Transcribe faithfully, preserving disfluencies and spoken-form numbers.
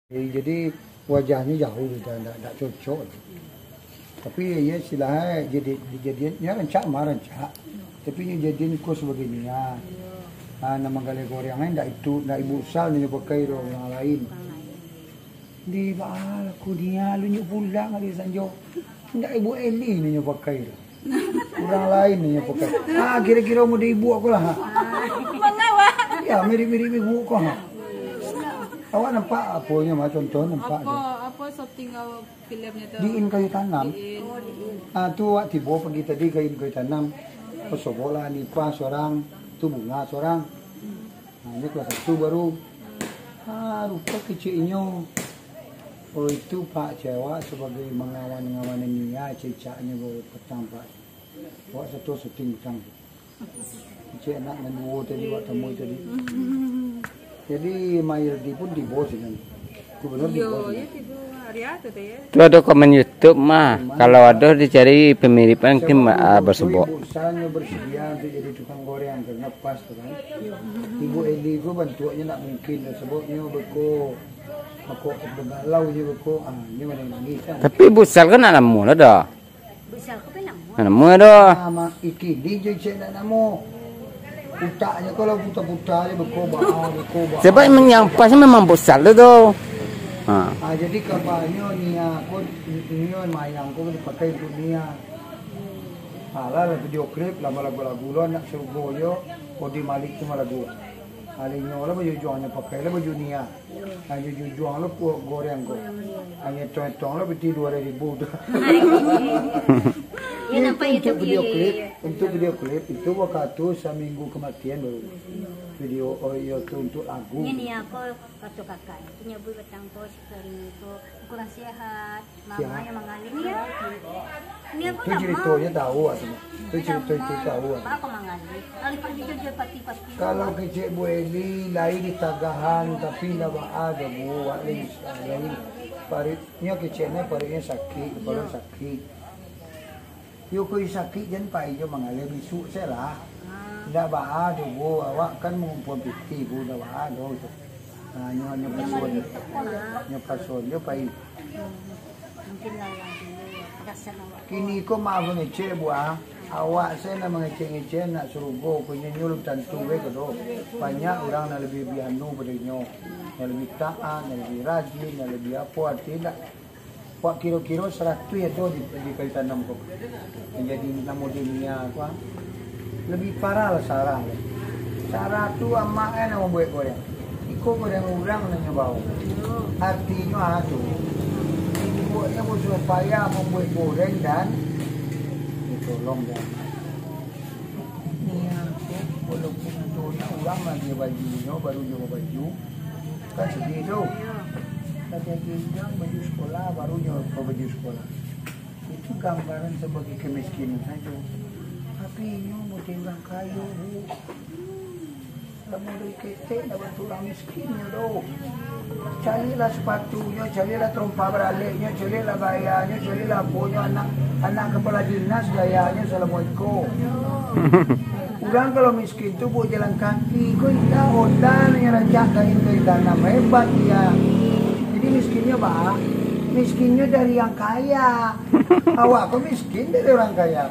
Jadi, jadi wajahnyo jauh tu, ndak, ndak cocok tu. Tapi iyo, istilahnyo jadi, dijadian, nyo rancak mah rancak. Tapi nyo jadian ko sabagai nia. Ah, nan manggaleh goreang, eh, ndak itu, ndak Ibu Sal nyo pakai doh, urang lain. Di baa lah ko nia, lu nyo pulang ari sanjo. Ndak Ibu Eli nyo pakai doh. Urang lain nyo pakai. Ah, kiro-kiro model ibu ko lah, ha. Mangawak. Iyo, mirip-mirip ibu ko, ha. Awak nampak aponyo mah, contoh nampak tu. Apo, apo syuting awak filmnyo tu? Di In Kayu Tanam. Di In. Ah, tu awak tibo pagi tadi ka In Kayu Tanam. Basobok lah Hanifah surang, tu Bunga surang. Nah, inyo kelas satu baru. Ah, rupo kecek inyo. Oh, itu Pak, cewek sabagai mangawan-ngawan nia, cecaknyo baru petang, Pak. Awak satu syuting petang tu. Kecek anak nan duo tadi, awak tamui tadi. Jadi, Maildi pun tibo sinan. Gubernur tibo sinan. Hari apa tu ya? Tu ado komen YouTube mah. Kalau ado dicari pemiripan, mungkin, ah, basobok. Ibu Sal nyo bersedia untuk jadi tukang goreang, karena pas tu kan. Ibu Eli ko bantuaknyo ndak mungkin doh, sababnyo beko, beko bagalau je beko, ah, nyo nangih kan. Tapi Ibu Sal kan ndak lamo lah doh. Ibu Sal ko pai lamo. Ndak lamo doh. Ah, mak, iki di je cek ndak lamo. Utaknyo ko lah puta-puta je, beko baa, beko baa. Sebab yang pas memang Ibu Sal tu. Ha. Ah, jadi kabarnyo nia ko, inyo mayang ko dipakai untuk nia. Alah, lah video klip, lah balagu-lagu lo, anak surugo yo, Odi Malik tu malagu. Alinyo lah baju juangnyo pakai lah baju nia. Baju juang lo kuah goreng ko. Hanya tuang-tuang lo piti dua ribu tu. Ya, nampak itu YouTube video klip, untuk video klip itu waktu saminggu kematian baru. Video, oh iyo tu untuk lagu. Ini nia ko, kato kakak, punyo bui batang ko, sekali ko, kurang sehat. Mama yang mangalih ni ya. Ni apa? Itu nama? Ceritanya tahu ah, tu. Itu cerita itu tahu ah. Apa mangalih? Alih padi tu dia pati-pati. Kalau kecek Bu Eli, lain di tagahan, tapi ndak baa doh, Bu. Wak lain, lain. Paritnyo keceknyo, paritnyo sakit, kepala sakit. Yo, kok sakik, jan pai jo mangalih, bisuak se lah. Ndak baa doh, Bu. Awak kan mangumpuan pitih, Bu. Ndak baa doh tu. Nah, nyo, nyo pasuan. Nyo pasuan, nyo pai. Mungkin lawan dulu, perasaan awak. Kini ko maaf mangecek, Bu, ah. Awak se nan mangecek-ngecek anak surugo, ko nyo, nyo lun tantu be ko doh. Banyak urang nan labiah, labiah anu pado inyo. Nan labiah taat, nan labiah rajin, nan labiah apo, arti ndak. Wak kiro-kiro saratuih ado di, di Kayu Tanam ko. Nan jadi namo dunia ko, ah. Labiah parah lah Sarah ko. Sarah tu amak e nan mambuek goreng. Iko goreng urang nan nyo bao. Artinyo, ah, tu. Dibueknyo ko supayo mambuek goreng dan ditolong dek amak. Nia ko, walaupun antuanyo urang lah dia bajunyo, baru nyo babaju, kan sadih tu. Tapi ado urang baju sekolah, baru nyo babaju sekolah. Itu gambaran sabagai kemiskinan sajo. Tapi inyo model urang kayo, Bu. Lamun dari ketek, ndak bantuak urang miskin nyo doh. Caliaklah sapatunyo, caliaklah tarompa baraleknyo, caliaklah gayanyo, caliaklah aponyo, anak, anak kapalo dinas gayanyo salamo iko. Urang kalau miskin tu buek jalan kaki, ko indak, onda nan rancak kain ko ditanam, hebat dia. Jadi miskinnyo baa? Miskinnyo dari yang kaya. Awak ko miskin dari urang kaya.